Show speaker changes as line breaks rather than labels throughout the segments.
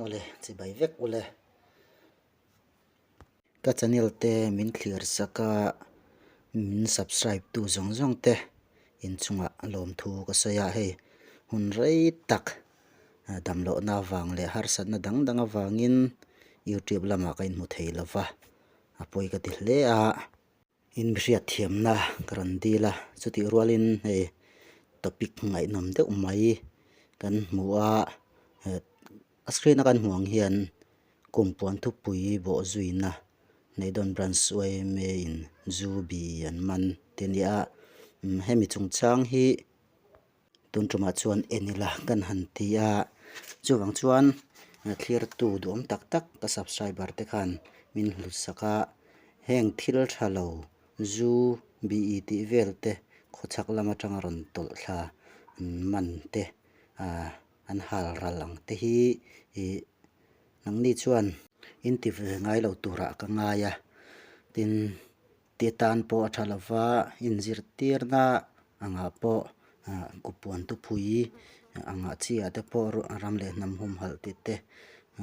Awle, chibai vek ule. Ka channel te min thlir sak a, min subscribe tu zawng zawng te inchungah lawmthu ka sawi a, hei hun rei tak damlohna avang leh harsatna dang dang avangin youtube lamah ka inhmu thei lo va, a pawi ka ti hle a. In hriatthiamna ka rawn dil a, chutih rualin hei topic ngaihnawm deuh mai kan hmu a, a screen a kan hmuh ang hian kum puan thupui bawh zuina Neidon Branch yma in zu bi an man te a ni a, hemi chungchang hi. Tun tumah chuan en ila kan han ti a, chuvang chuan thlirtu duhawm tak tak ka subscriber te khan min hlut sak a, heng thil tha lo zu BE tih vel te khawchhak lam atanga rawn tawlh thla an man te ah an hal ral ang te hi ih nangni chuan in ti ve ngai lo turah ka ngai a, tin. Ti tan pawh a tha lo va, inzirtirna angah pawh kupuan tupui angah chiah te pawh ram leh hnam humhalh tih te,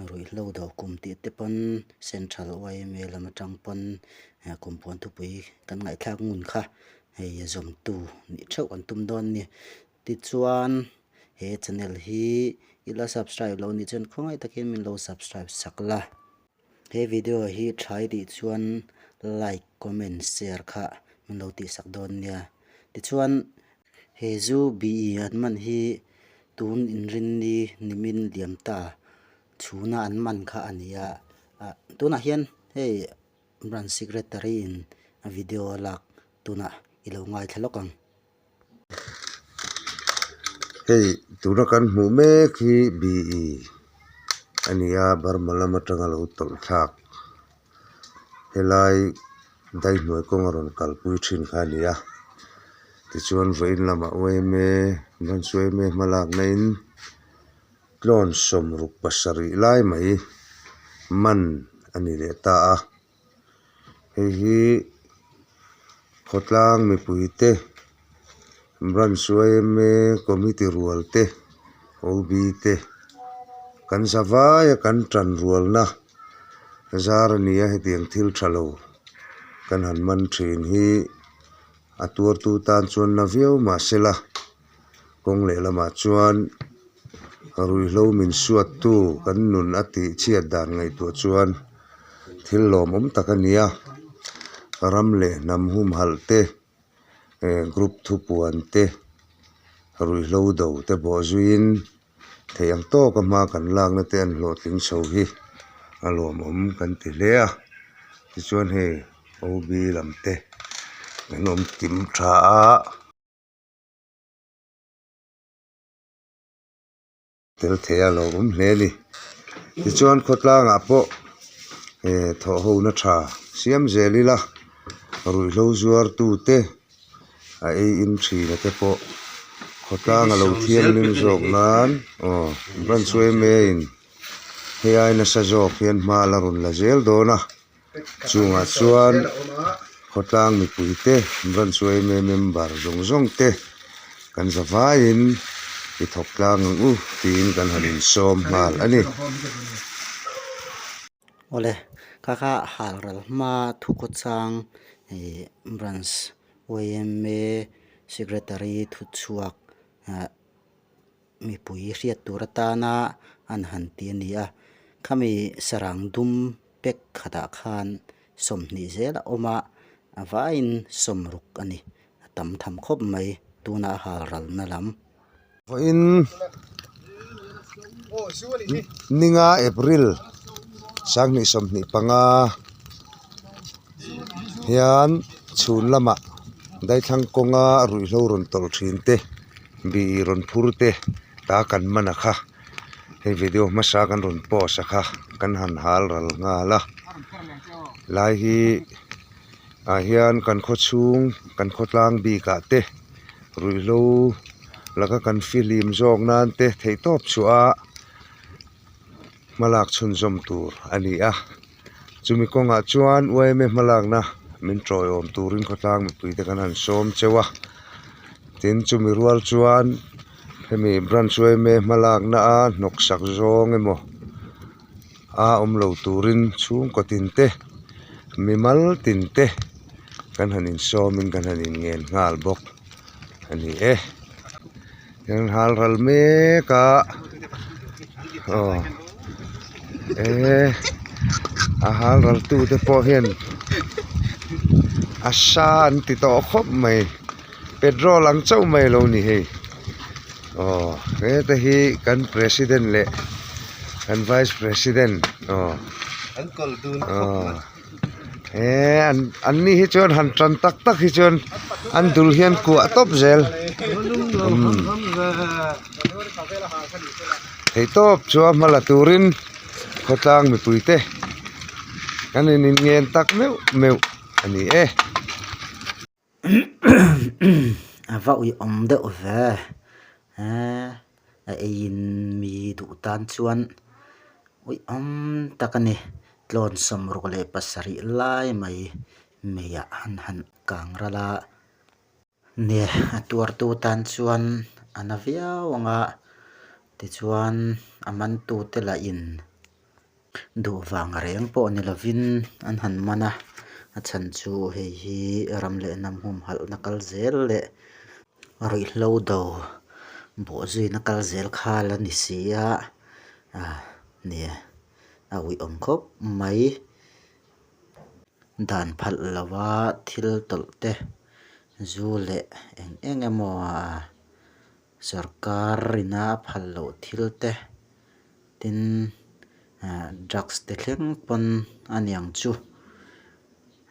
ruihhlo do kum tih te pawn Central yma lam atang pawn kumpuan thupui kan ngaihthlak ngun kha hei zawmtu nih theuh an tum dawn a ni. Tichuan he channel hi i la subscribe lo nih chuan khawngaih takin min lo subscribe sak la. He video hi tha i tih chuan like, comment, share kha min lo tih sak dawn nia. Tichuan he zu BE an man hi tun inrinni nimin liam ta chhuna an man kha a ni a. Tunah hian hei branch secretary in a video a lak tunah i lo ngaithla lawk ang.
Hei tuna kan hmuh mek hi BE a ni a Burma lam atanga lo tawlh thlak helai daihnuai kawng a rawn kalpui thin kha a ni a tichuan vawiin lamah yma branch yma hmalakna in tlawn 67 lai mai man a ni leh ta a. Hei hi khawtlang mipui te branch yma committee rual te OB te kan za vai a kan tan rualna zar a ni a hetiang thil tha lo kan han man thin hi a tuartu tan chuan na viau mahsela. Kawng lehlamah chuan ruihhlo min suattu kan nun a tih chhiat dan ngaihtuah chuan thil lawmawm tak a ni a, ram leh hnam humhalh te, group thupuan te, ruihhlo do te bawh zuiin theih ang tawka hma kan lakna te an hlawhtling chho hi a lawmawm kan ti hle a, tichuan hei OB lam te kan awm kim tha a. Tel thei a lo awm hle a ni tichuan khawtlangah pawh eh thawh ho na tha siam zel ila ruihhlo zuar tu te a ei in thin a te pawh khawtlang a lo thianghlim zawk nan aw branch yma in hei ai nasa zawk hian hma a la rawn la zel dawn a. Chungah chuan khawtlang mipui te branch yma member zawng zawng te kan za vaiin i thawk tlang ang u tiin kan han insawm nghal a ni.
Awle, kha kha halral hma thukhawchang ih branch yma secretary thuchhuak ah mipui hriat tur atana an han ti a ni a, khami sarang dum pack khatah khan 20 zel a awm a, a vaiin 60 a ni, a tam tham khawp mai tuna a hal ralna lam.
Vawiin ninga April 2025 hian chhun lamah daithlang kawnga ruihhlo rawn tawlh thin te bi rawn phur te ta kan man a kha hei video hmasa kan rawn post a kha kan han hal ral nghal a lai hi ah hian kan khaw chhung kan khawtlang bik ah te ruihhlo laka kan fihlim zawk nan te theihtawp chhuah a hmalak chhunzawm tur a ni a chumi kawngah chuan yma hmalakna min tawiawm turin khawtlang mipui te kan han sawm cheu a tin chumi rual chuan hemi branch yma hmalakna a hnawksak zawng emaw. A awm lo turin chhungkaw tin te mimal tin te kan han insawmin kan han inngen nghal bawk a ni e. Kan hal ral mek a aw e a hal ral tu te pawh hian a sa an ti tawh khawp mai petrol ang chauh mai a lo ni hei aw heta hi kan president leh kan vice president aw aw. He an an ni hi chuan han tan tak tak hi chuan an dul hian kuah tawp zel umm theihtawp chuan hma la turin khawtlang mipui te kan in inngen tak meuh meuh a ni e.
A va uiawm deuh ve eee a eiin mi duh tan chuan uiawm tak a ni tlawn sawmruk leh pasarih lai mai meiah an han kang ral a nia a tuartu tan chuan a na viau ang a tichuan a mantute lahin. Duh vang reng pawh ni lovin an han man a, a chhan chu hei hi ram leh hnam humhalhna kal zel leh ruihhlo do bawhzuina kal zel kha la ni si a, ah nia a uiawm khawp mai. Dan phalh lova thil tawlh te zu leh eng eng emaw ah sorkar ina a phal loh thil te. Tin ah drugs te thleng pawn a niang chu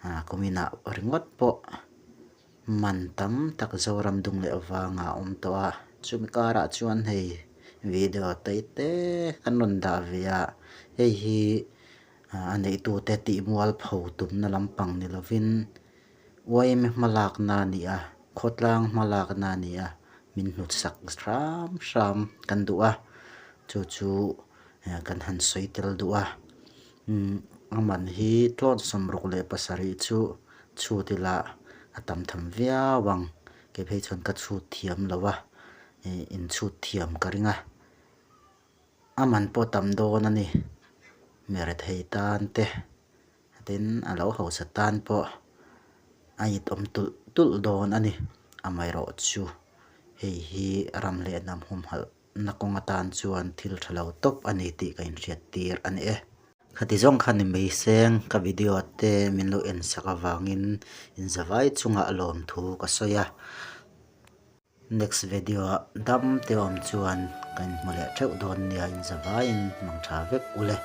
ah kuminah ringawt pawh man tam tak Zoram dung leh vangah a awm tawh a chumi karah chuan hei video te te kan rawn dah ve a hei hi a neihtute tih mualpho tumna lampang ni lovin yma hmalakna a ni a khawtlang hmalakna a ni a min hnutsak hram hram kan duh a chu chu kan han sawi tel duh a umm a man hi tlawn 67 chu chhut ila a tam tham viau ang kei phei chuan ka chhut thiam lo a ih inchhut thiam ka ring a a man pawh tam dawn a ni mi rethei tan te. Tin, a lo hausa tan pawh a itawm tulh tulh dawn a ni. Amaherawh chu hei hi ram leh hnam humhalhna kawng atan chuan thil tha lo tawp a ni tih ka inhriat tir a ni e. Khati zawng kha ni mai seng ka video te min lo en sak avangin inzavai chungah lawmthu ka sawi a. Next video ah dam te awm chuan kan inhmu leh theuh dawn nia inzavaiin mangtha vek ule.